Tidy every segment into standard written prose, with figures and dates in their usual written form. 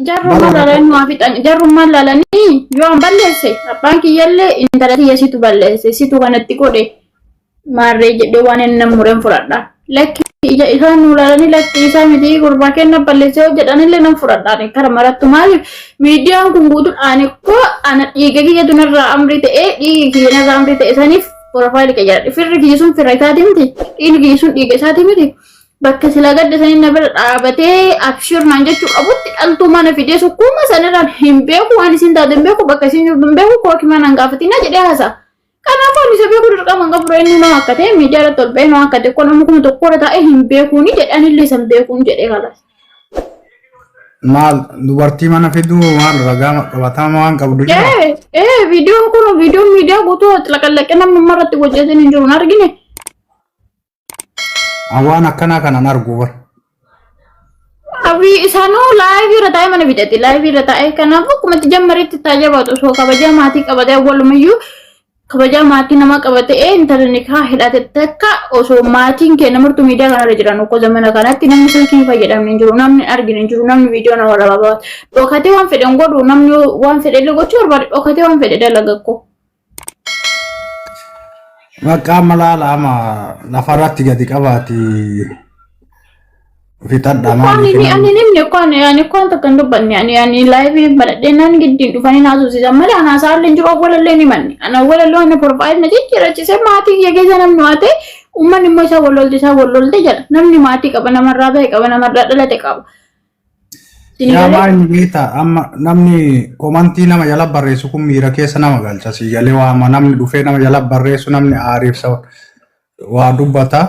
Jarrummaa Bara laalanii nu haa fixan. Jarrummaa laalanii yoo an balleesse abbaan kiyyallee intala tiyya situ balleesse situ kanatti godhe maarree jedhee waan inni nan mureen fudhadha. Lakki ija isaan nu laalanii lakki isaa miti gurbaa kenna balleesse yoo jedhanillee nan fudhadha. Ani kara marattu maaliif miidiyaan kun guutuun ani koo ana dhiiga kiyyatu narraa amrii ta'ee dhiigi kiyya narraa amrii ta'e saniif porofaayilii kiyya jedha. Firri kiyya sun firra isaatii miti dhiigni kiyya sun dhiiga isaatii miti. Bakka sila gadda sanii na bira dhaabatee abshir naan jechuu qabutti dhaltuu mana fidee sukkuuma sanirraan hin beeku waan isin taate hin beeku bakka isin jirtu hin beeku kooki mana hin gaafatinaa jedhee haasa'a. Kanaafuu ani isa beeku dirqama hin qabu inni nama akka ta'e miidiyaa irratti ol ba'ee nama akka ta'e kun amma 1000 irra taa'ee hin beekuuni jedhanillee isa hin beekuun jedhee kalas. Maal dubartii mana fiduu maal ragaa qabataama waan qabdu jira. Ee ee viidiyoon kun viidiyoon miidiyaa guutuu xilaqallaqee namni irratti hojjetan hin jiru hin argine. An waan akkanaa kanan argu bar. Abii isaanuu laayivii irra taa'ee mana bitate laayivii irra taa'ee kanaafuu akkuma itti jammaritti itti jabaatu osoo kabajaa maatii qabatee awwalumayyuu kabajaa maatii nama qabatee intala nikaa hidhate takka osoo maatiin kee namartu miidiyaa kanarra jiran ukkoo zamana kanatti namni silkii fayyadamne hin jiru namni argine hin jiru namni viidiyoo nama waraabaa dhokatee waan fedhe hin godhu namni waan fedhe illee gochuu barbaade dhokatee waan fedhe dalaga koo. Bakka amma laala amma lafarratti gadi qabaati fixadha Ani maaliif ni ani namni nimni ko ani ani ko takka hin dubbanne ani ani live banadhee naan giddiin dhufanii na haasofsiisan malee ani haasa'allee hin jiru awwalallee ni manne ani awwalallee ani profile na jijjiirachise maatii kiyya keessa namni waa ta'e uummanni immoo isaa wallolte isaa wallolte jedha namni maatii qaba namarraa bahe qaba namarraa dhalate qaba. Isin Yaa galee maa inni beektaa amma namni komantii nama jala barreessu kun miira keessa nama galcha sii galee waama namni dhufee nama jala barreessu namni aariif waa dubbata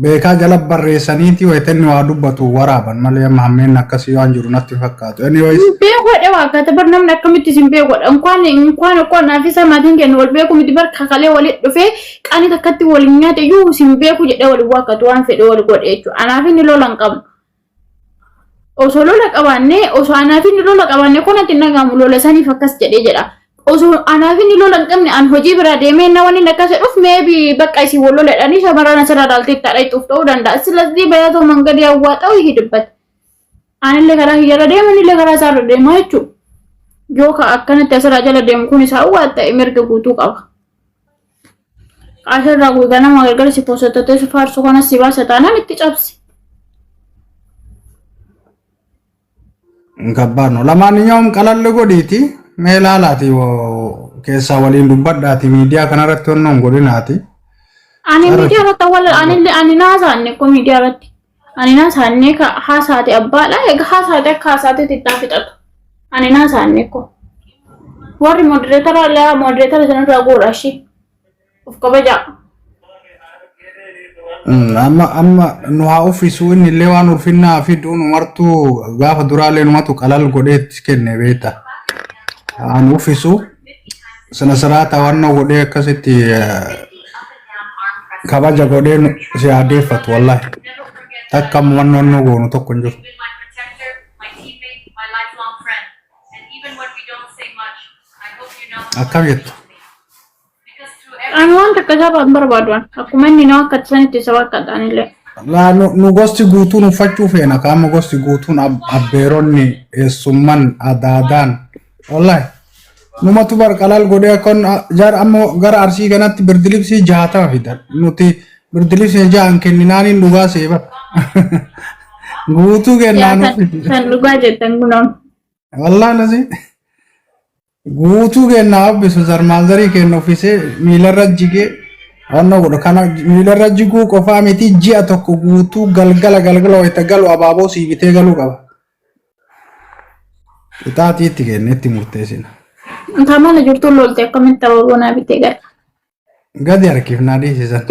beekaa jala barreessaniiti wayita inni waa dubbatu waraaban malee amma hammeen akkasii waan jiru natti hin fakkaatu. Anyways beeku jedhe waa akkata bar namni akkamitti isin beeku እንኳን እንኳን እኮ naaf isa maatiin kennu wal beeku miti bar kakalee walitti dhufee qaanii takkatti waliin nyaate iyyuu isin beeku jedhee wal waakkatu waan fedhe wal godhe jechuudha. Anaaf inni lola hin qabnu. Osoo lola qabaannee osoo anaaf inni lola qabaanne kun ati nagaamu lola saniif akkas jedhee jedha. Osoo anaaf inni lola hin qabne an hojii biraa deemee na wanni akkas jedhuuf maybe bakka isin wal lola jedhanii shamarran asirraa dhaaltee itti dhayxuuf ta'uu danda'a. Silasdii bayaatoo mangadii hawwaaxa'u hidhibbate. Anillee karaa kiyyarra deema innillee karaa isaarra deema jechuudha. Yoo ka akkanatti asirraa jala deemu kun isaa waan ta'e mirga guutuu qaba. Asirraa guutaa nama gargar si poosattatee si faarsu kanas si baasa taanaan itti cabsi. ከባድ ነው። ለማንኛውም ቀለል godhiiti mee laalaati keessaa waliin dubbadhaati miidiyaa kanarratti honnoon godhinaati. Ani miidiyaa irratti awwaala anillee ani naasaanne ko miidiyaa irratti ani naasaanne ka haasaate abbaadha egaa haasaate akka haasaatetti itti haa fixatu ani naasaanne ko warri modereetara laa modereetara sanarraa goodha ishee of kabajaa. Amma amma nu haa uffisuu inni illee waan ulfinnaa fidu nu martuu gaafa duraallee numatu qalal godheetti kenne beekta. Haa nu uffisu sana siraata wannoo godhee akkasitti kabaja godhee si haa deeffatu wallahi. Takka amma wannoon nu goonu tokko hin jiru. Akkam jettu? Ani waan takka isaa hin barbaadu ani. Akkuma inni nama akka sanitti isa bakka anillee. Laa nu gosti guutuun uffachuu feena kaama gosti guutuun abbeeronni eessumman adaadaan wallahi numatu bar qalal godhee akkan jar amma gara arsii kanatti birdilibsii 60 fidan nuti birdilibsii ja'an kenninaaniin dhugaa seeba guutuu Yaa kennaan kan kan dhugaa jettan kunoon. wallahi lasi Guutuu keenna obbisu zarmaanzarii keenna uffisee miilarra jigee wanna godhu kana miilarra jiguu qofaa miti ji'a tokko guutuu galgala galgala wayita galu abaaboo sii bitee galuu qaba. Qixaaxii itti kenne itti murteessina. Intaa mana jirtu lolte akkamitti abaaboo naa bitee gala. Gadi harkifnaa dhiisisan.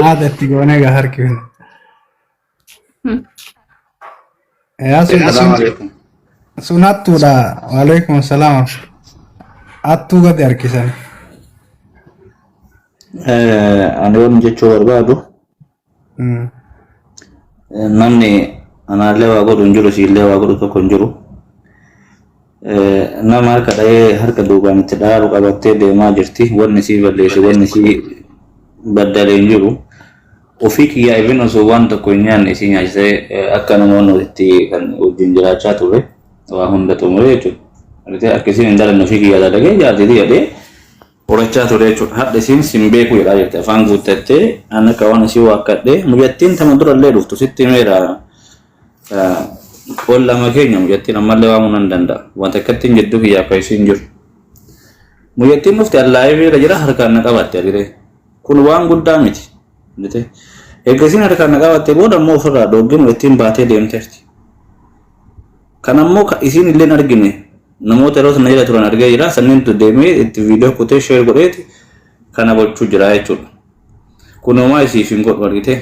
Haada itti goonee gaa harkifna. Yaa sun Assalamu sun alaikum. sun hattuudha. Waalaikum salaam. Hattuu gadi harkisan. Ani waan jechuu barbaadu namni anaallee waa godhu hin jiru siillee waa godhu tokko hin jiru. Nama harka dhahee harka duubaan itti dhaalu qabattee deemaa jirti. Wanni sii balleesse wanni sii baddale hin jiru. Ofii kiyyaa even osoo waan tokko hin nyaanne isii nyaachisee akka namoonni walitti kan wajjin jiraachaa turre waa hunda xumuree jechuudha. Argitee akka isiin hin dalanne ofii kiyyaa dalagee jaartii jedhee horachaa ture jechuudha. Hadha isiin sin beeku jedhaa jirti afaan guuttattee an akka waan isii waakkadhee mucattiin tama durallee dhuftu sitti himeera. Ol lama keenya mucattiin ammallee waamuu nan danda'a. Wanta akkattiin jidduu kiyyaa akka isiin jiru. Mucattiin dhufte allaayii irra jira harkaan na qabatte argitee. Kun waan guddaa miti. Argitee. Erga isiin harkaan na qabatte booda immoo ofirraa dhoggee mucattiin baatee deemteerti. Kan ammoo ka isiin illee hin argine namoota yeroo sana jala turan argee jira. Sanniintu deemee itti viidiyoo kutee sheer godheeti kana gochuu jira jechuudha. Kun homaa isiif hin godhu argitee.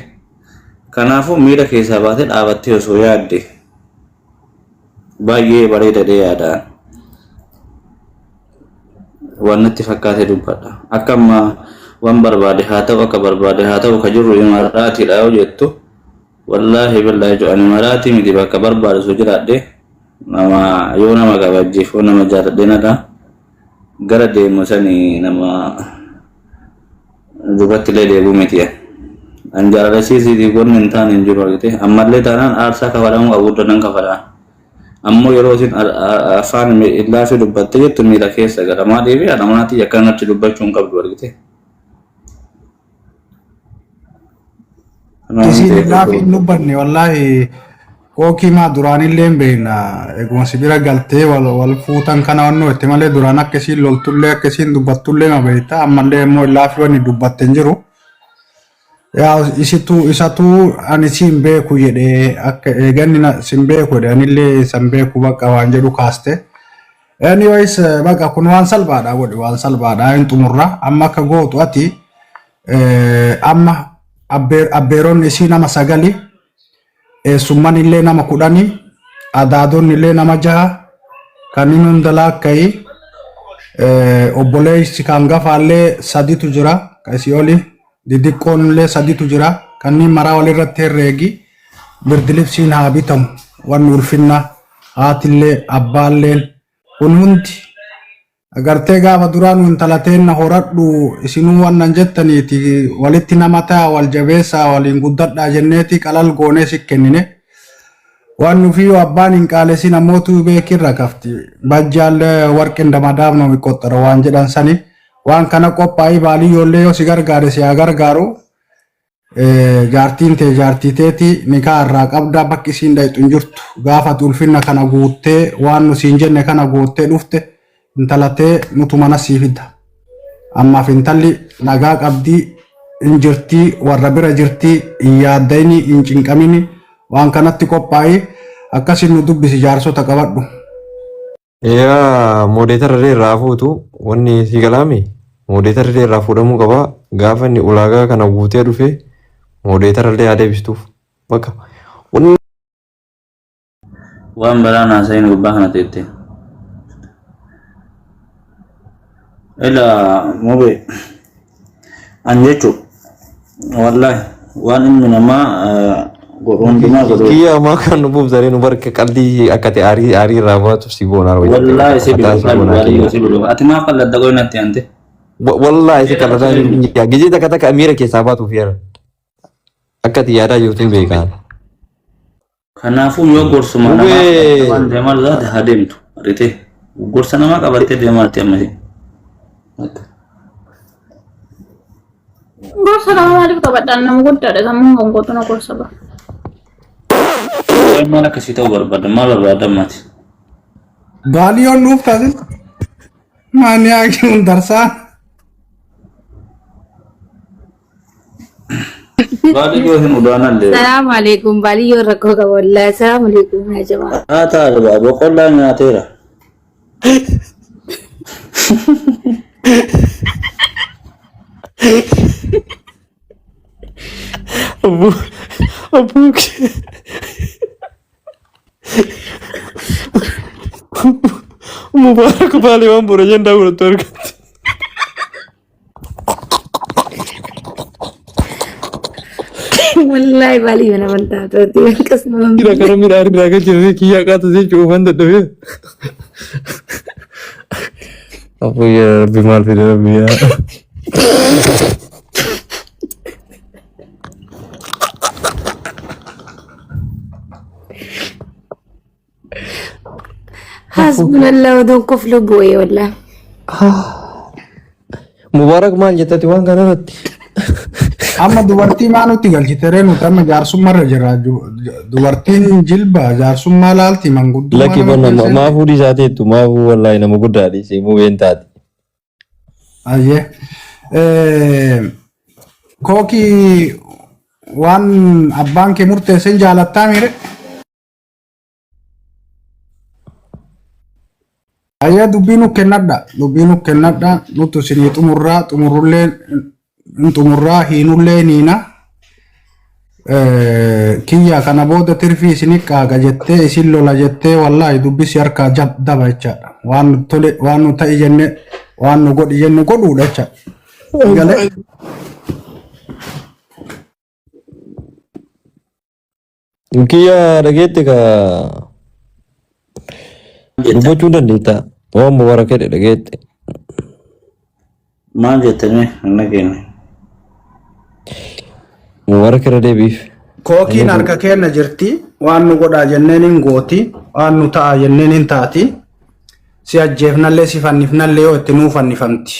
Kanaafuu miira keessaa baatee dhaabattee osoo yaadde baay'ee bareeda jedhee yaada. Waan natti fakkaate dubbadha. Akka amma waan barbaade haa ta'u akka barbaade haa ta'u ka jirru imaraatiidha yoo jettu wallaahi billaahi jechuudha ani imaraatii miti bakka barbaade osoo jiraadhe nama yoo nama kabajjeef yoo nama jaalladhe nadha gara deemu sani nama dubatti illee deebi'u miti. An jaalala siisiitiif wanni hin taane hin jiru argite. Ammallee taanaan aarsaa kafalamuu qabu hunda nan kafala. Ammoo yeroo isin afaan illaafii dubbatte jettu miira keessa gala. Maaliif haadha manaatii akkanatti dubbachuu hin qabdu argite. Kanaaf Isiin ta'e illaafi tokko hin dubbanne wallaahi kookii maa duraanillee hin beekna. Eeguma si bira galtee wal wal fuutan kana wannoo itti malee duraan akka isiin loltullee akka isiin dubbattullee ma beekta. Ammallee immoo illaafi wanni dubbatte hin jiru. Yaa isitu isatu ani siin beeku jedhee akka eeganni na sin beeku jedhe anillee san beeku bakka waan jedhu kaaste. Anyways bakka kun waan salphaadha godhi waan salphaadha hin xumurra amma akka gootu ati amma abbeeronni isii nama sagali eessumman illee nama kudhani adaadonni illee nama jaha kanneen hunda laakka'i obboleessi kan gafaallee saditu jira kan isii oli didiqqoon illee saditu jira kanneen maraa walirratti herreegi birdilibsiin haa bitamu wanni ulfinna haatillee abbaalleen kun hundi Agartee gaafa duraa nu intala teenna horadhu isinuu wannan jettaniiti walitti nama ta'a wal jabeessaa waliin guddadhaa jenneeti qalal goonee si kennine. Waan nufi yoo abbaan hin qaalesin ammootu beekirra kafti. Bajjaallee warqin damadaaf nu qoxxara waan jedhan sani. Waan kana qophaa'ii baaliyyoollee yoo si gargaare si haa gargaaru. Jaartiin tee jaartii teeti nikaa irraa qabda bakki isiin dhayxu hin jirtu gaafa ati ulfinna kana guuttee waan nu siin jenne kana guuttee dhufte intala tee nutu mana sii fida ammaaf intalli nagaa qabdii hin jirtii warra bira jirtii hin yaaddayini hin cinqamini waan kanatti qophaa'i akkasin nu dubbisi jaarsota qabadhu. Yaa moodeetara illee irraa fuutu wanni si galaami moodeetara illee irraa fuudhamuu qaba gaafa inni ulaagaa kana guutee dhufe moodeetara illee haa deebistuuf bakka wanni Waan biraa naasayin gubbaa kana teette. Ila mube an jechu wallahi waan ilmi namaa godhu hundumaa godhu. Kiyya ammaa kan nu buufsanii nu barka qalbii akka ta'e aarii aarii irraa baatuuf si goonaa Wallahi si mataa si bilu goonaa wallahi kiyya. si bilu ati maaf qalladda qoy natti ante. Wallahi si qalladaa jiru gijee takka takka miira keessaa baatuuf yaala. Akka ati yaadaa jirtu hin beekaan. Kanaafuu yoo gorsuma namaa Mubee waan deemaa taate haa deemtu. Argitee gorsa namaa qabattee deemaatti amma isheen. Gorsa nama maaliif qabadhaan nama guddaadha sammuun kan kootu na gorsa bara. Waan maal akkasii ta'uu barbaada maal barbaada ammaati. Baaliyoon nuuf taasisu. Maani hakimun darsaan. Baaliyyoo hin udaanallee. Salaamu alaikum baaliyyoo rakkoo qaba wallahi salaamu alaikum yaa jamaa. Haa ta'a boqqollaa nyaateera. Abbuu Mubaarak baalee waan bora jendaa godhatu argatte. Wallahi baaliyyoo nama hin taatu ati akkasuma. Jira kara midhaan irraa galchite kiyyaa qaata jechuun ufan dadhabee. Abbuu yaa rabbi maal fide rabbi yaa. Hasbunallah odoon koflu bu'ee wallah. Mubaarak maal jettati waan kana irratti? Amma dubartii maa nutti galchite ree nuti amma jaarsummarra jirra. Dubartiin jilba jaarsummaa laalti manguddummaa Lakki nama bonna keessa. maafuu dhiisaa teettu maafuu wallaahi nama guddaa dhiisee mubeen taate. Ayyee. Kookii waan abbaan kee murteesseen jaalattaa miire? Ayyee dubbii nu kennadha. Dubbii nu kennadha. Nutu isinii xumurraa xumurrullee hin xumurraa hiinullee niina. Kiyya kana booda tirfii isinii qaaqa jettee isin lola jettee wallaahi dubbisi harkaa daba jechaadha. Waan nu tole waan nu ta'i jenne waan nu godhi jenne godhuudha jechaadha. Galee. Kiyya dhageette ka Jetta. dubbachuu dandeetta. Waan Mubaarak jedhe dhageette. Maal jettanii hin dhageenye. Mubaarak irra deebiif. Kookiin harka keenya jirti. Waan nu godhaa jenneen hin gooti. Waan nu ta'a jenneen hin taati. Si ajjeefnallee si fannifnallee yoo itti nuu fannifamti.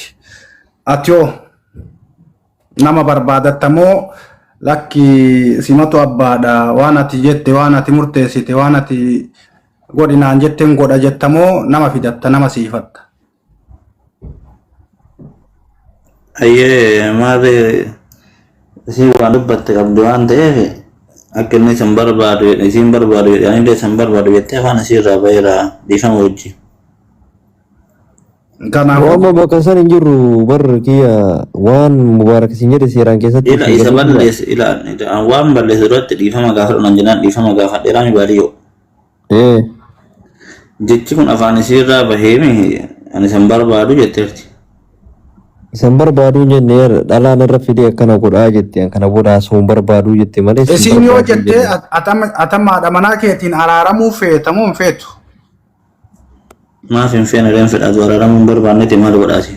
Ati hoo nama barbaadatta moo lakki simatu abbaadha waan ati jette waan ati murteessite waan ati godhi naan jetteen godha jetta moo nama fidatta nama siifatta. Ayyee maali isiin waan dubbatte qabdi waan ta'eef akka inni isin barbaadu jedhe isiin barbaadu jedhe anillee isin barbaadu jettee afaan isii irraa baheera dhiifama wajjin. Kanaafuu Amma bakka san hin jirru bar kiyya waan Mubaarak isin jedhe seeraan keessatti Ila isin isa galchuu jira. balleesse ila waan balleesse duratti dhiifama gaafadhu naan jennaan dhiifama gaafadheeraa mi baadiyoo. Ee. Jechi kun afaan isii irraa baheemi ani isin barbaadu jetteerti. Isan barbaaduu hin jenne dhalaan irra fidee akkana godhaa jette kana booda haasa'uu hin barbaaduu jette malee isin isiin yoo barbaaduu hin jettee jenne. atama haadha manaa keetiin araaramuu feeta moo hin feetu? Maaf hin feene reen fedhaatu araaramuu hin barbaannetti maal godhaati?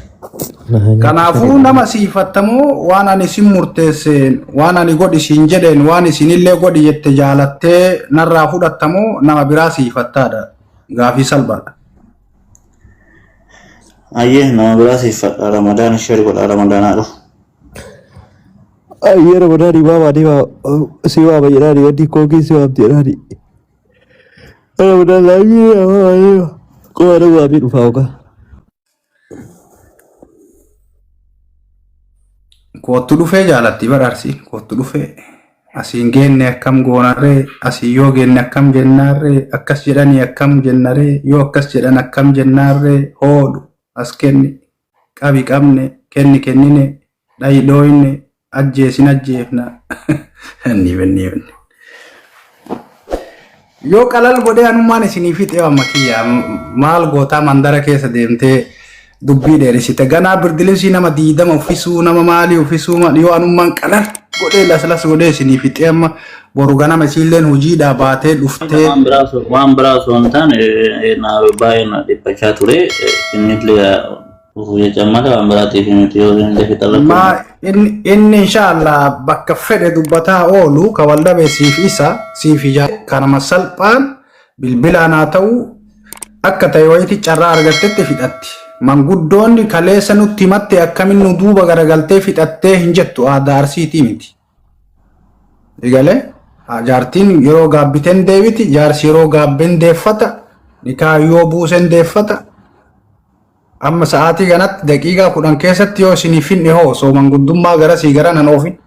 Kanaafuu nama siifattamoo waan ani isin murteesseen waan ani godhi siin jedheen waan isinillee godhi jette jaalattee narraa fudhattamoo nama biraa siifattaadha. Gaafii salphaadha. Ayyee nama biraa siifadha Ramadaan ishee godha Ramadaanaa dhufu. Ayyee Ramadaanii waama deema si waama jedhaani wanti kookii si waamti jedhaani. Ramadaan laayii waama deema. Qoona waamii dhufaa ogaa. Koottu dhufee jaalatti bara Arsii koottu dhufee asiin geenne akkam goonarree asii yoo geenne akkam jennaarree akkas jedhanii akkam jennaree yoo akkas jedhan akkam jennaarree hoodhu as kenni qabi qabne kenni kennine dhayi dhooyne ajjeesin ajjeefna. Ni benni benni. Yoo qalal godhee anummaan isinii fixee amma kiyya maal gootaa mandara keessa deemtee dubbii dheeressite ganaa birdilimsii nama 20 uffisuu nama maalii uffisuu yoo anummaan qalal godhee laslas godhee isinii fixee amma boru ganama isiilleen hojiidhaa baatee dhuftee. Waan biraa osoo hin taane baay'ee na dhiphachaa ture innillee dhufuu jecha malee waan biraatiif miti yoo inni fixa Ma inni inshallah bakka fedhe dubbataa oolu ka wal dhabe siif isa siif ija kanama salphaan bilbilaan haa ta'u akka ta'e wayiiti carraa argattetti fixatti. Manguddoonni kaleessa nutti himatte akkamin nu duuba garagaltee fixattee hin jettu aadaa Arsiitii miti. Egalee jaartiin yeroo gaabbiteen deebiti jaarsi yeroo gaabbeen deeffata nikaa yoo buusen deeffata. Amma sa'aatii kanatti daqiiqaa 10 keessatti yoo isinii finne hoo osoo manguddummaa garasii gara nan oofin.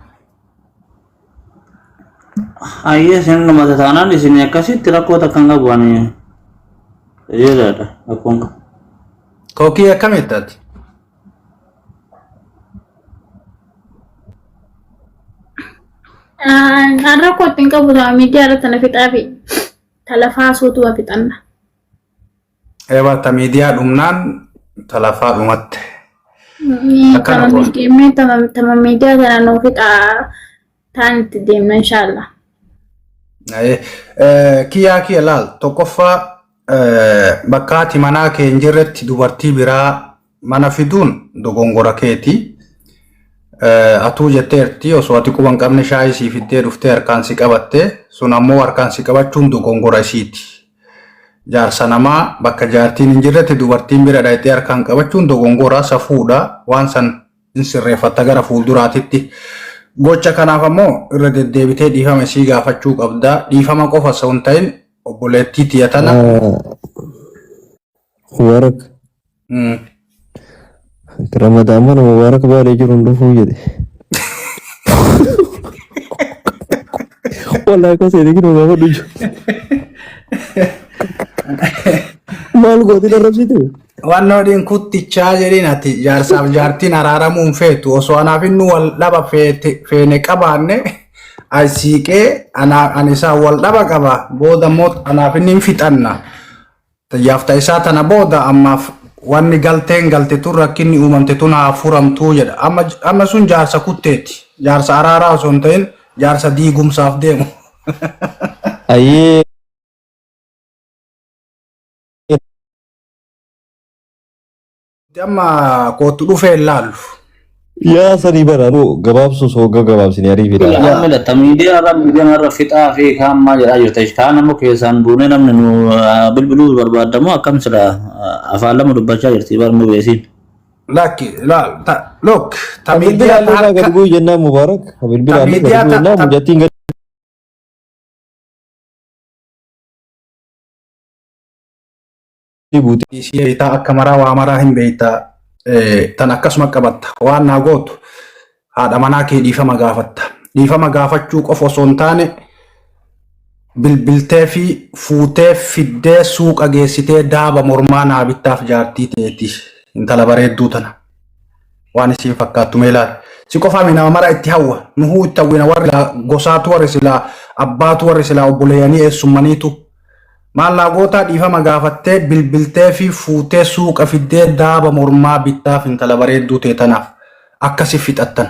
Ayyee isin dhumata taanaan isin akkasitti rakkoo takka hin qabu ani jedhaadha rakkoon qabu. Kookii akkamitti ati? An rakkoo ittiin qabu ta'a miidiyaa irratti na fixaa fi talafaa suutu fixanna. Eebaa ta miidiyaa dhumnaan talafaa dhumatte. Akkana goona. Tama miidiyaa tana nuu fixaa ta'an itti deemna inshaallah. Kiyyaa kiyya laal tokkoffaa bakka ati manaa kee hin jirretti dubartii biraa mana fiduun dogongora keeti. Atuu jetteerti osoo ati quba hin qabne shaayii sii fiddee dhuftee harkaan si qabatte sun ammoo harkaan si qabachuun dogongora isiiti. Jaarsa namaa bakka jaartiin hin jirretti dubartiin bira dhayxee harkaan qabachuun dogongoraa safuudha. Waan san hin sirreeffatta gara fuulduraatitti. Gocha kanaaf ammoo irra deddeebitee dhiifama isii gaafachuu qabda. Dhiifama qofa osoo hin ta'in obboleettii tiyya tana. Mubarak. Ramadaan mana Mubarak baalee jiru hin dhufuu jedhe. Wallahi akka seene kinoo gaafadhu jiru. Maal gootiin arrabsite? Waan waliin kuttichaa jedhiin ati jaarsaaf jaartiin araaramuu hin feetu osoo anaaf inni wal dhaba feene qabaanne as siiqee ani isaan wal dhaba qaba booda immoo anaaf inni hin fixanna. Tajaafta isaa tana booda ammaaf wanni galteen galte tun rakkinni uumamte tun haa furamtuu jedha. Amma sun jaarsa kutteeti. Jaarsa araaraa osoo hin ta'in jaarsa diigumsaaf deemu. Ayyee. Amma kootu dhufee hin laallu. Yaa sanii bara nu gabaabsu sooga gabaabsine ariifidha. Amma latta miidiyaa irra miidiyaa irra fixaa fi kaan maal jedhaa jirta. Kaan ammoo keessaan buunee namni nu bilbiluu barbaadamu akkam sila afaan lama dubbachaa jirti bar nu beesiin. Lakki laal ta look ta Bilbila miidiyaa illee ta irraa gad harka bu'u jennaan Mubaarak. ta Bilbila illee gad miidiyaa bu'u ta jennaan ta mucattiin gadi buute. Isii beektaa akka maraa waa maraa hin beektaa tan akkasuma qabatta waan naa gootu haadha manaa kee dhiifama gaafatta. Dhiifama gaafachuu qofa osoo hin taane bilbiltee fi fuutee fiddee suuqa geessitee daaba mormaa naa bittaaf jaartii teeti intala bareedduu tana. Waan isiin fakkaattu mee ilaali. Si qofaa mi nama mara itti hawwa. Nuhuu itti hawwina warri gosaatu warri silaa abbaatu warri silaa obboleeyyanii eessummaniitu. Maal naa gootaa dhiifama gaafattee bilbiltee fi fuutee suuqa fiddee daaba mormaa bittaaf intala bareedduu tee tanaaf akkasi fixattan.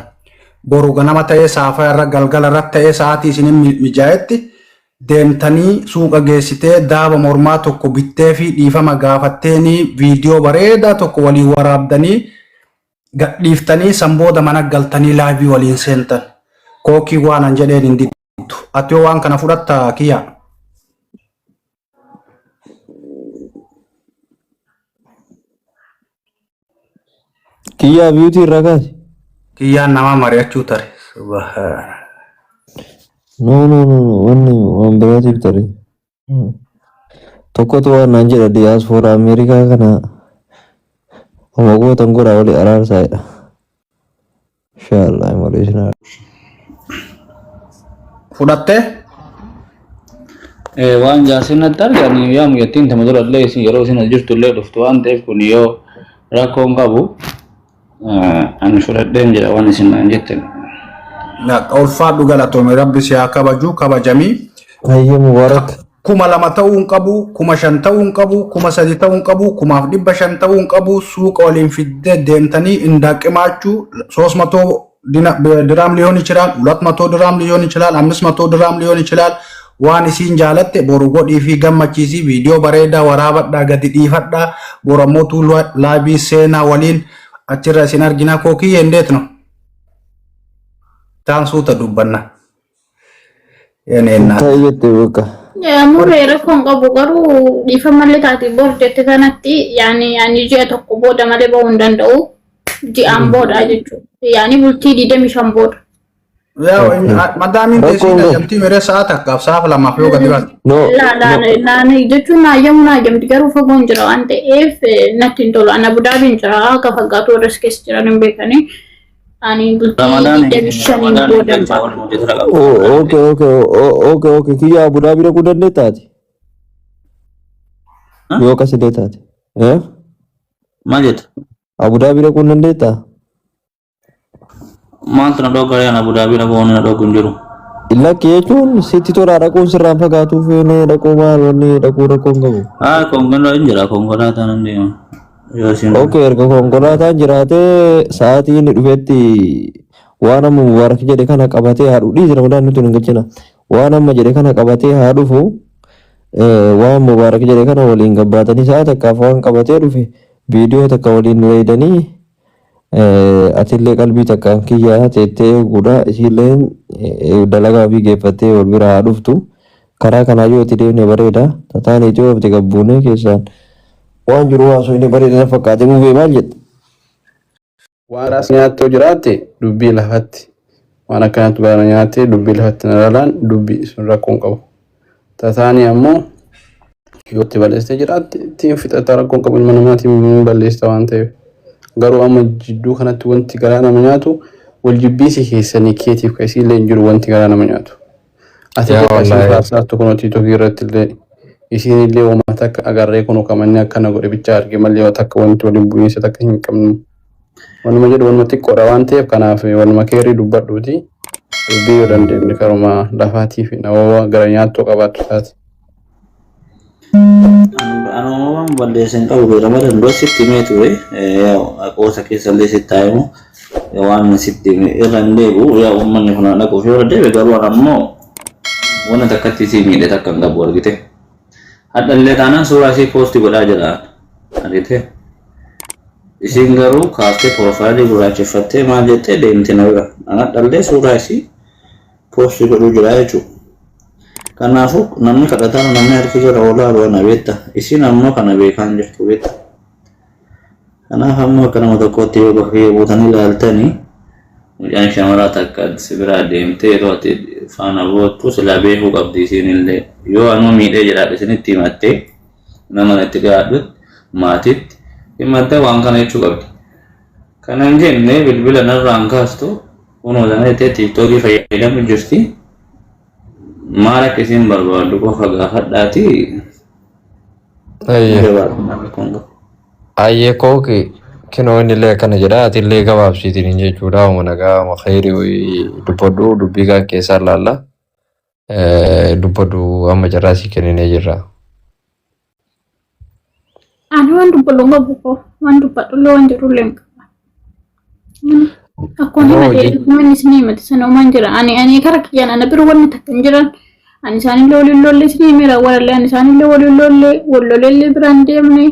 Boru ganama ta'ee saafaa irra galgala irratti ta'ee sa'aatii isinin mijaa'etti deemtanii suuqa geessitee daaba mormaa tokko bittee fi dhiifama gaafatteenii viidiyoo bareedaa tokko waliin waraabdanii gadhiiftanii san booda mana galtanii laayivii waliin seentan. Kookii waan an jedheen hin diddu. Ati yoo waan kana fudhatta kiyya. Kiyyaa biyuutii irraa kaasi. Kiyyaan namaa mari'achuu tare. Subhaan. No no no no wanni waan biraatiif tare. Tokkotu waan naan jedha diyaaspoora Ameerikaa kana homa gootan godhaa wali araarsaa jedha. Inshaallah malee isin Fudhattee? Waan jaarsin natti argan yaa mucattiin tama dura illee isin yeroo isin as jirtu illee dhuftu waan ta'eef kun yoo rakkoon qabu ani fudhadheen jira waan isin naan jettan. Ulfaadhu galatoome rabbi si haa kabaju kabajamii. Hayyee Mubaarak. 2000 ta'uu hin qabu, 5000 ta'uu hin qabu, 3000 ta'uu hin qabu, 1500 ta'uu hin qabu, suuqa waliin fiddee deemtanii indaaqimaachuu ሶስት መቶ ድራም ሊሆን ይችላል፣ 200 ድራም ሊሆን ይችላል፣ 500 ድራም ሊሆን ይችላል። waan isiin jaalatte boru godhii fi gammachiisii viidiyoo bareedaa waraabadhaa gadi dhiifadhaa boru ammoo live seenaa waliin achirra isin argina kookiyye እንዴት ነው? Taan suuta dubbanna. የኔ እናት Ta'e jette bakka. Murree rakkoon qabu garuu dhiifamallee taate bor jette kanatti yaani yaani ji'a tokko booda malee bahuu hin danda'u. Ji'aan booda jechuudha. Yaani bultii 25 booda. Yaa madaamiin Rakkoon teessii qabu. ajamtii mere sa'a takkaaf sa'a lamaaf yoo gadi baate. No Laa no. laa jechuun naayyamu naayyamti garuu fagoon jira waan ta'eef natti hin tolu. Ana Abudaabiin jira akka faggaatu warra as keessa jiran hin beekani. Ani bultii Ramadaan 25 Ramadaan booda galchaa ba'a. wal hojjetara qabu. Okay. Kiyya Abu Dhabi dhaquu dandeettaati? Yoo akkas illee taate. Eh? Maal jetta? Abu Dhabi dhaquu hin dandeettaa? Maaltu na dhoogaa yaa Abu Dhaabii dhaquu wanni na dhoogu hin jiru. Lakki jechuun sitti tola dhaquun sirraan fagaatuu feene dhaquu maal wanni dhaquu rakkoo hin qabu. Haa konkolaataa hin jira konkolaataan hin deema. Yoo isin Okay, erga konkolaataan jiraatee sa'aatii inni dhufetti waan amma Mubaarak jedhe kana qabatee haa dhufu. Dhiisi Ramadaan nuti hin galchina. Waan amma jedhe kana qabatee haa dhufu. Waan Mubaarak jedhe kana waliin gabbaatanii sa'a takkaaf waan qabatee dhufe viidiyoo takka waliin dalaydanii atillee qalbii takkaan kiyyaa teettee eeguudha. Isiilleen dalagaa ofii geeffattee wal bira haa dhuftu. Karaa kanaa yoo itti deemne bareeda. Tataan itiyoo itti gabbuunee keessaan waan jiru haasoo inni bareeda na fakkaate mubee maal jette? Waan raas nyaattoo jiraatte dubbii lafatti. Waan akkanatti bara nyaattee dubbii lafatti na lalaan dubbii sun rakkoo hin qabu. Tataanii ammoo yoo itti balleessitee jiraatte ittiin fixataa rakkoo hin qabu ilma namaatiin balleessita waan ta'eef. Garuu amma jidduu kanatti wanti garaa nama nyaatu wal jibbiinsi keessanii keetiif ka isiillee hin jiru wanti garaa nama nyaatu. Ati Yaa illee kan isiin wallaahi. faarsaattu kunoo tiitookii irratti illee isiin illee uummata takka agarree kunoo kamanni akkana godhe bichaa arge malee waan takka wanti waliin bu'iinsa takka hin qabnu. Wanuma jedhu wanuma xiqqoodha waan ta'eef kanaaf wanuma keerii dubbadhuuti dubbii yoo dandeenye karuma lafaatii fi nama gara nyaattoo qabaattu taate. Anuma waan balleessa hin qabu Ramadan dura sitti himee ture. Qoosa keessa illee sitti haa himu. Waan sitti hime irra hin deebi'u. Yaa uummanni kun haa dhaquuf yoo deebi'e garuu an ammoo wanna takkatti isii miidhe takka hin qabu argite. Hadha illee taanaan suuraa isii poosti godhaa jira argite. Isiin garuu kaaftee piroofaayilii gurraacheffattee maal jettee deemte na bira. An hadha illee suuraa isii poosti godhuu jira jechuudha. Kanaafuu namni kadhataan namni harki jala oolaa ana beekta. Isiin ammoo kana beekaan jirtu beekta. Kanaaf ammoo akka nama tokkootti yoo bakka kiyya buutanii ilaaltanii mucaan shamaraa takka si biraa deemtee yeroo ati faana boottu silaa beekuu qabdi isiin illee. Yoo anuu miidhee jiraadhe isinitti himattee nama itti dhiyaadhutti maatitti himattee waan kana jechuu qabdi. Kana hin jenne bilbila narraan kaastu kunoo sana jettee tiiktookii fayyadamu jirti. Maal akka isiin barbaaddu qofa gaafadhaati Ayyee. gabaabinaan kun qabu. Ayyee kooki kinoo inni illee akkana jedha ati illee gabaabsiitiin jechuudha. Uma nagaa uma khayrii dubbadhu dubbii kaan keessaa laalla. Dubbadhu amma carraa sii kenninee jirra. Ani waan dubbadhu hin qabu koo waan dubbadhu illee waan jedhu illee hin qabu. Akkuma No, himate namni isin himate sana uumaan jira. Ani kara kiyyaan ana bira wanni takka hin jiran. Ani isaanillee waliin lolle isin himeera warallee ani isaanillee waliin lolle wal lolellee biraan deemne.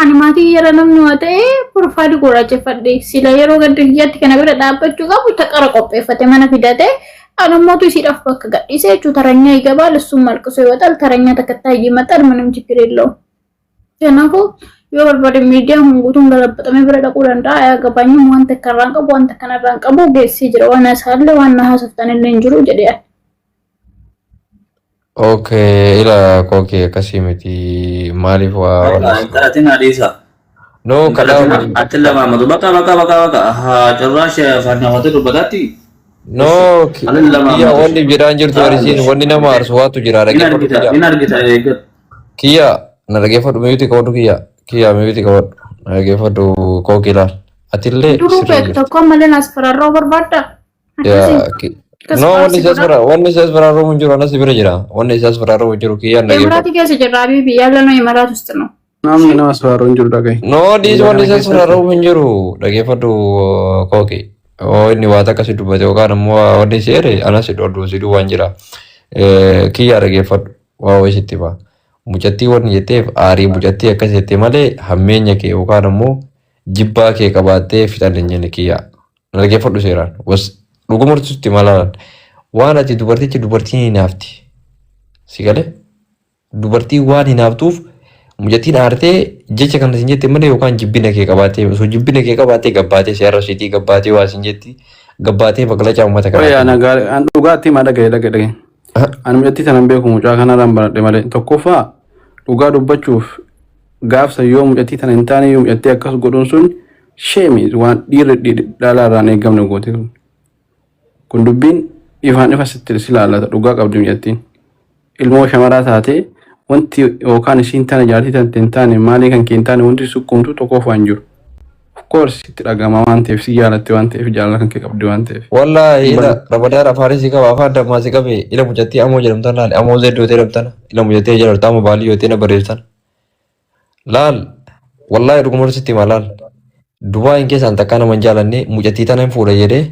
Ani maatii yeroo namni waa ta'e profaayilii gurraacheffadhe sila yeroo gadda kiyyaatti kana bira dhaabbachuu qabu taqara qopheeffate mana fidate ani immoo isiidhaaf bakka gadhiise jechuudha taranyaa ይገባል እሱም አልቅሶ ይወጣል ተረኛ ተከታይ ይመጣል ምንም ችግር የለውም kanaafuu yoo barbaade miidiyaan kun guutuun galabaxamee bira dhaquu danda'a yaa waan takka irraan qabu waan takka irraan qabu geessee jira waan isaallee waan na haasoftan illee hin jiru jedhee. Okay, ila kooki akkasii miti maaliif waa Intalatiin hadiisa. No, kadhaa Intalatiin ati lamaamatu bakka bakka bakka bakka haa cirraash afaan hawwatee dubbataatti. No, Ani kiyya lamaamatu. wanni jedhaan jirtu arisiin wanni nama aarsu waatu jira In dhaggeeffadhu argita kiyya. in argita eeggadhu. Kiyya na dhaggeeffadhu miyuuti qabadhu kiyya. Kiyya miyuuti qabadhu na dhaggeeffadhu kooki ilaal. Atillee Duruu sirrii beektu jirti. tokko ammallee naas fararroo barbaadda. Yaa No, wanni isaas fara wanni isaas faraaruu hin jiru anas bira jira. Wanni isaas faraaruu hin jiru kiyyaan dhaggeeffadhu. Emiraati keessa jirra Habibi ያለነው ኢማራት ውስጥ ነው። Namni nama asfaaruu hin jiru dhagahi. No, dhiis Biyya wanni kana isaas keessatti faraaruu hin jiru dhaggeeffadhu kooki. Oo inni waa takka si dubbate yookaan ammoo wanni si ere anas si dhodhu si duwwaan jira. Kiyyaa dhaggeeffadhu waa wayii sitti hima. Mucattii wanni jetteef aarii mucattii akkas jette malee hammeenya kee yookaan ammoo jibbaa kee qabaattee fixan hin jenne kiyyaa. Dhaggeeffadhu seeraan. Was dhugumatti sitti malaalan. Waan ati dubartichi dubartiin hinaafti. Si galee? Dubartii waan hinaaftuuf mucattiin aartee jecha kana sin jette malee yookaan jibbina kee qabaattee osoo jibbina kee qabaattee gabbaatee si arrabsiitii gabbaatee waa sin jetti gabbaatee maglacaa uummata Qoy kanaa. ana gaarii an dhugaatti himaa dhagaye dhagaye dhagaye. Ani mucattii sanan beeku mucaa kanarraan baradhe malee tokkoffaa dhugaa dubbachuuf gaafsa yoo mucattii tana hin taane yoo mucattii akkas godhuun sun sheemi waan dhiirri dhalaarraan eegamne goote kun. Kun dubbiin ifaan ifa sitti si laallata dhugaa qabdi mucattiin. Ilmoo shamaraa taatee wanti yookaan isiin tana jaartii tante hin taane maalii kan kee hin taane wanti sukkuumtu tokkoof waan jiru. Of course itti dhagama waan ta'eef si jaalatte waan ta'eef jaalala kan kee qabdi waan ta'eef. Wallaahi ila Ramadaan afaanis si qaba afaan dammaa si qabe ila mucattii amoo jedhamtan laal amoo zeddoo jedhamtan ila mucattii jedhamtan amoo baalii yoo ta'e barreessan laal wallaahi dhuguma sitti hima laal Dubaayin keessaan takkaa nama hin jaalanne mucattii tana hin fuudha jedhee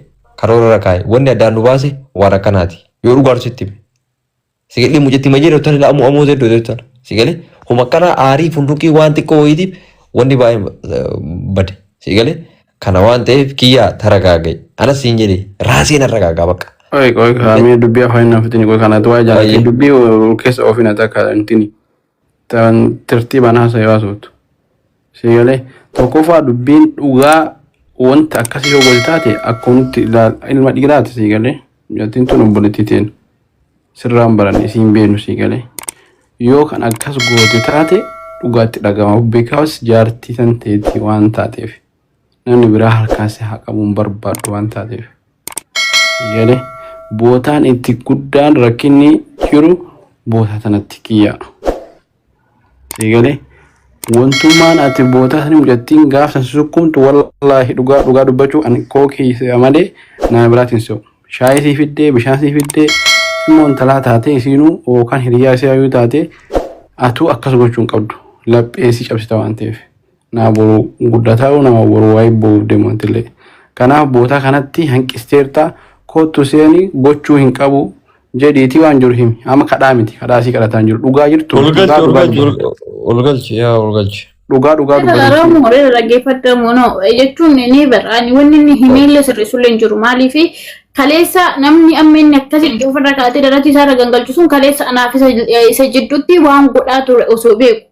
karoora irra kaa'e wanni addaan nu baase waan akkanaati yoo dhugaatu sitti hime. Sigalee mucattii ma jedhamtan ila amoo amoo zeddoo jedhamtan sigalee homa akkana aarii funduqii waan xiqqoo wayiitiif wanni baay'ee bade sigalee kana waan ta'eef kiyyaa taragaaga'e anas siin jedhe raaseen arragaagaa bakka Oi, oi, kaamee dubbii afaan hin nafitini koi kanatu waa jaalati Baay'ee. dubbii keessa oofina takka intini tan tartiibaan haasa'e baasuutu. Sigalee tokkoffaa dubbiin dhugaa wanta akkasii yoo gote taate akkumatti ilma dhiiraati sigalee mucattiin tun obboleettii teen sirraan baranne isiin beenu sigalee yoo kan akkas goote taate dhugaatti dhagama because jaartii tan teetti waan taateef namni biraa harkaan si haa qabuun barbaaddu waan taateef. Sigalee bootaan itti guddaan rakkinni jiru bootaa tanatti kiyya. Sigalee wantummaan ati bootaa sani mucattiin gaaf san sukkumtu wallaahi dhugaa dhugaa dubbachuu ani koo keessa malee nama biraatiin se'u. Shaayii sii fiddee bishaan sii fiddee immoo intalaa taatee isiinuu yookaan hiriyaa isii hayyuu taatee atuu akkas gochuu hin qabdu. Laphee si cabsita waan ta'eef. Nama boru guddataa nama boru waa'ee boruuf deemu wanti illee. Kanaaf bootaa kanatti hanqisteerta kottu seeni gochuu hin qabu jedhiitii waan jiru himi. Amma kadhaa miti kadhaa sii kadhataa hin jiru. Dhugaa jirtu Ol dhugaa galchi ol dhugaa galchi dubbatu. ol galchi yaa ol galchi. Dhugaa dhugaa dubbatu. Ramu horii dhaggeeffatamu no jechuun ni bara wanni inni himeellee sirrisullee hin jiru maaliif kaleessa namni amma inni akkasitti ofirra kaatee daratii isaarra gangalchu sun kaleessa anaaf isa jidduutti waan godhaa ture osoo beeku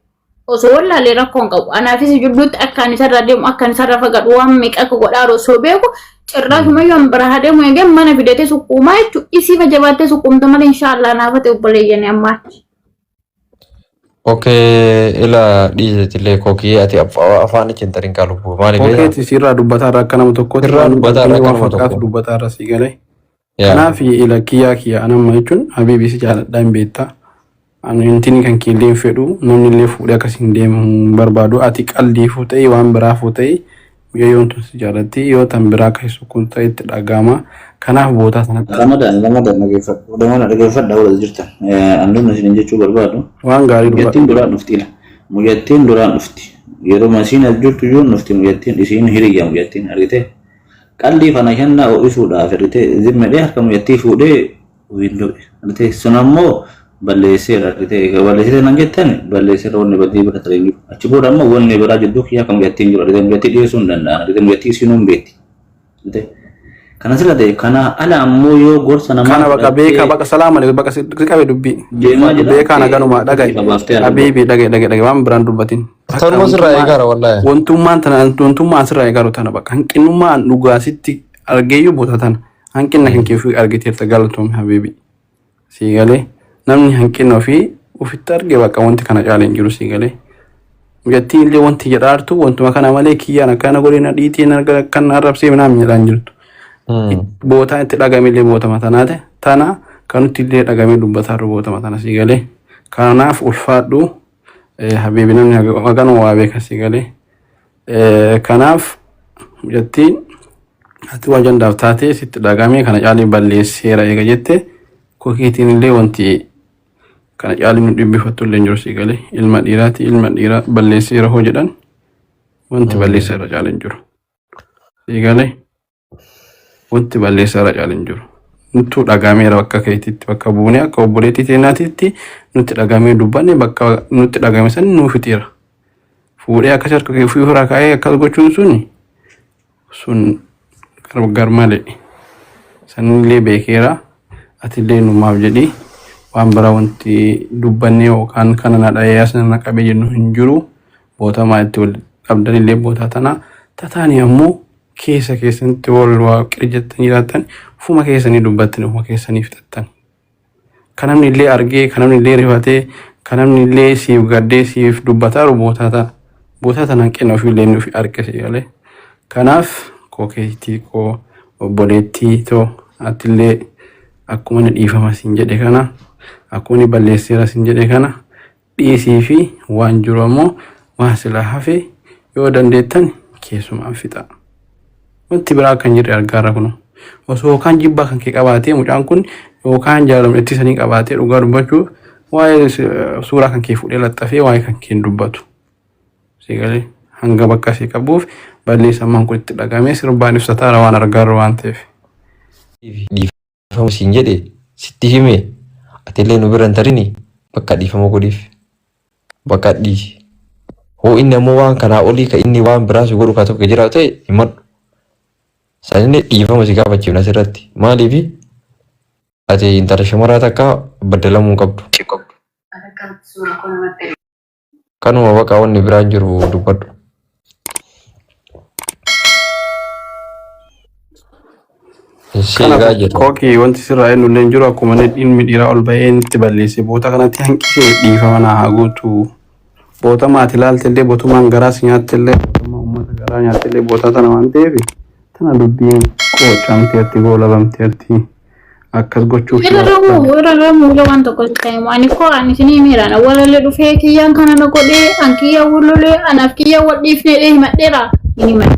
osoo wallaalee rakkoo hin qabu anaaf isa jidduutti akka ani isarra deemu akka ani isarra fagaadhu waan meeqa akka godhaa jiru osoo beeku cirraasuma yoo an biraa deemu eegee mana fidatee sukkuumaa jechuun isiifa jabaattee sukkuumta malee inshaallah naafate obboleeyyan ammaatti. Okay, ila dhiisetillee kookii ati afaan ichi hin tarin kaa lubbuu maali beektaa? Kokeetti sirraa dubbataa irraa akka nama tokkootti Sirraa waan dubbataa irraa dubbatanii akka waan nama fakkaatu tokko. dubbataa irra sii galee. Yaa. Kanaaf ila kiyyaa kiyya anamma jechuun habiibii si jaaladhaa hin beektaa. Ani intini kan kiillee hin fedhu namni illee fuudhee akkas hin deemu hin barbaadu ati qaldii fuutee waan biraa fuutee mucayyoon tun si jaalatti yoo tan biraa akka sukkuun ta'e itti dhaga'ama. Kanaaf bootaa sanatti Ramadaan Ramadaan dhageeffadhu. Ramadaan dhageeffadha wal jirtan. Anduun isin jechuu barbaadu. waan gaarii dubbadhu. Mucattiin duraan dhufti ila. Mucattiin duraan dhufti. Yeroo masiin as jirtu iyyuu dhufti mucattiin isiin hiriyya mucattiin argite. Qalbii kana kennaa ho'isuudhaaf argite zimmedhee harka mucattii fuudhee wiindoo argite sun ammoo balleesseera argite balleessite nan jettan balleesseera wanni badii bira taree jiru. Achi booda ammoo wanni biraa jidduu kiyyaa kan mucattiin jiru argite mucattii dhiyeessuu hin danda'an argite mucattii isiinuu hin beekti. Argite kana sirra ta'e kana ala ammoo yoo gorsa namaa Kana baqa beekaa fudhattee baqa salaama alaikum baqa si qabe dubbii. deemaa Beekaa jiraatte naganuma dhagaye. qabaaftee argama. Habiibii dhagaye dhagaye dhagaye waan biraan dubbatin. Bakka Tanuma sirraa wantummaan eegaara wallaahi. wantummaan tana wantummaan sirraa eegaaru tana bakka hanqinummaan dhugaasitti argeeyyuu boota tana hanqina kan keefii argiteerta galatoome habiibii. Sii galee namni hanqina ofii ofitti arge bakka wanti kana caalee hin jiru sii galee. Mucattiin illee wanti jedhaartu wantuma kana malee kiyyaan akkana godhee na dhiitii na kan arrabsee minaan jedhaan jirtu. Bootaan itti dhagame illee bootama tanaate tana kan nuti illee dhagamee dubbataa jiru bootama tana sii galee. Kanaaf ulfaadhu habiibi namni haganuma waa beeka sii galee. Kanaaf mucattiin ati waan jandaaf taatee sitti dhagamee kana caalee balleesseera eega jette kokeetiin illee wanti kana caalee nu dhibbifattu illee hin jiru sii galee ilma dhiiraati ilma dhiiraa balleesseera hoo jedhan wanti balleesseera caalee hin jiru. Sii galee wanti balleesseera caalee hin jiru. Nuttuu dhagameera bakka keetitti bakka buunee akka obboleettii teenyaatitti nutti dhagamee dubbanne bakka nutti dhagame san nuu fixeera. Fuudhee akkas harka kee ofii ofirraa kaa'ee akkas gochuun suni sun gar malee. Sanillee beekeera. Atillee numaaf jedhi waan biraa wanti dubbannee yookaan kana na dhahee as na qabee jennu hin jiru. Bootamaa itti wal qabdanillee bootaa tana. Tataani ammoo keessa keessanitti wal waaqee jettanii jiraattan ufuma keessanii dubbattanii ufuma keessanii fixattan. Kan namni illee argee, kan namni illee rifatee, kan namni illee siif gaddee siif dubbataa jiru bootaa tana. Bootaa tana hanqina ofii illee inni ofii arge si galee. Kanaaf koo keetii koo obboleettii too atillee akkuma inni dhiifama siin jedhe kana akkuma inni balleesseera siin jedhe kana dhiisii fi waan jiru ammoo waan silaa hafe yoo dandeettan keessumaan fixa. Wanti biraa kan jirre argaarra kunu. Osoo yookaan jibbaa kan kee qabaatee mucaan kun yookaan jaalaluma ittisanii qabaatee dhugaa dubbachuuf waa'ee suuraa kan kee fuudhee laxxafee waa'ee kan kee hin dubbatu. Sigalee hanga bakka isii qabuuf balleessammaan kun itti dhagamee sirbaan ibsataara waan argaarra waan ta'eef. Dhiifama siin jedhe sitti hime atillee nu bira hin tarini bakka dhiifama godhiif bakka dhiisi. Hoo inni ammoo waan kanaa olii ka inni waan biraa si godhu ka tokko jiraatu ta'e himadhu. Sanillee dhiifama si gaafachiifna asirratti. Maaliifi Ati intala shamaraa takka baddalamuu hin qabdu. Kanuma baqa wanni biraan jiru dubbadhu. Si eegaa Kanaaf jirra. kookii wanti sirraa eenyu illee hin jiru akkuma inni ilmi dhiiraa ol bahee inni itti balleesse boota kanatti hanqisee dhiifama naa haa guutu. Boota maati ilaalte illee bootumaan garaa si nyaatte illee bootuma uummata garaa nyaatte illee boota tana waan ta'eef tana dubbiin qoocamteerti goolabamteerti akkas gochuuf Irra ramuu irra ramuu illee waan tokko ta'e ani koo ani isinii miiraan awwalallee dhufee kiyyaan kana na godhee an kiyya wal lolee anaaf kiyya wal dhiifnee himadheera hin himadhe.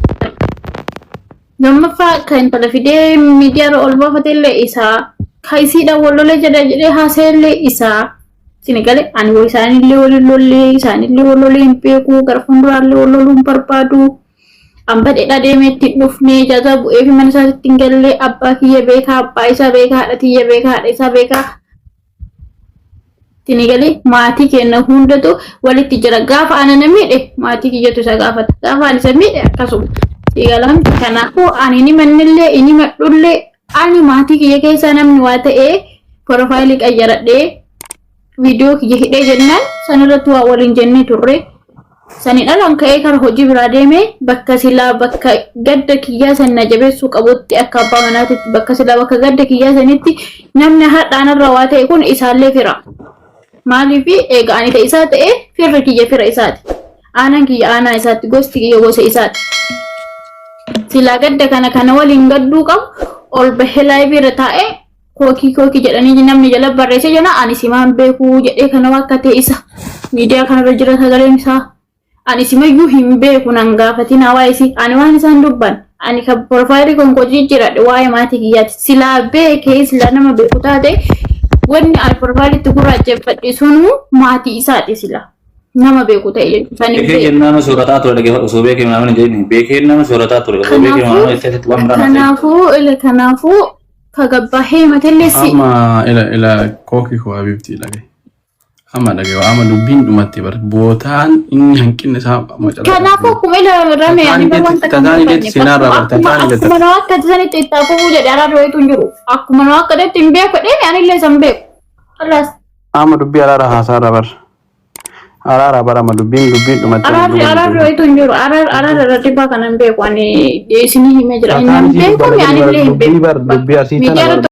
Lammaffaa kan intala fidee miidiyaarra ol baafate illee isaa ka isiidhaan wal lolee jedha jedhee haasa'e illee isaa. Isin gale ani wal isaanillee waliin lollee isaanillee wal lolee hin beeku gara fuulduraallee wal loluu hin barbaadu. An badheedha deemee itti hin dhufne ijaaza bu'ee fi mana isaatti hin galle abbaa kiyya beekaa abbaa isaa beekaa haadha tiyya beekaa haadha isaa beekaa. Isin galee maatii keenya hundatu walitti jira gaafa ana na miidhe maatii kiyyatu isa gaafata gaafa ani isa miidhe akkasuma. Sigalaan kanaafuu ani ni mannillee inni madhullee ani maatii kiyya keessaa namni waa ta'ee profaayilii qayyaradhee viidiyoo kiyya hidhee jennaan sanirratti waa waliin jennee turre. Saniin alaan ka'ee kara hojii biraa deemee bakka silaa bakka gadda kiyyaa san na jabeessuu qabutti akka abbaa manaatitti bakka silaa bakka gadda kiyyaa sanitti namni hadhaanarra waa ta'e kun isaallee fira. Maaliif eega ani ta'e isaa ta'e firri kiyya fira isaati. Aanaan kiyya aanaa isaatti gosti kiyya gosa isaati. Silaa gadda kana kana waliin gadduu qabu ol bahee laayivii irra taa'ee kookii kookii jedhanii namni jala barreessee jira ani simaan beekuu jedhee kana akka ta'e isa miidiyaa kanarra jira sagaleen isaa ani simayyuu hin beeku nan gaafatina waa'ee isii ani waan isaan dubban ani kan profaayilii konkojii jiradhe waa'ee maatii kiyyaati silaa beekee silaa nama beeku taate wanni ani profaayilitti gurraacheffadhe sunuu maatii isaati silaa nama beeku ta'e jechuudha san hin Beekee beeku. jennaan soorataa ture dhaggeeffadhu osoo beekee maamila hin jedhin beekee nama soorataa ture osoo beekee Kanaafuu maamila itti waan biraa naaf ta'e. kanaafuu ila kanaafuu ka gabbahee matellee si Amma ila ila kookii koo habibti dhagaye. Amma dhagaye amma dubbiin dhumatti bar bootaan inni hanqinni isaa macalaa. Kanaafuu akkuma ila rame ani bar wanta kan Tataan ideetti seenaarraa bar akkuma tataan ideetti. akkuma nama akka sanitti itti hafuu jedhe araarri wayitu hin jiru. Akkuma nama akka ta'etti hin beeku jedhee ani illee san beeku. Kalaas Amma dubbii araara haasaarra bar. Araara bar amma dubbiin dubbiin dhumatti. araarri araarri wayitu hin jiru. Araarri araarri irra dhibbaa kana hin beeku ani isinii himee jira. Inni Tataan hin beeku ani illee hin dubbii beeku. bar dubbii asii tana Miidiyaa bar. irratti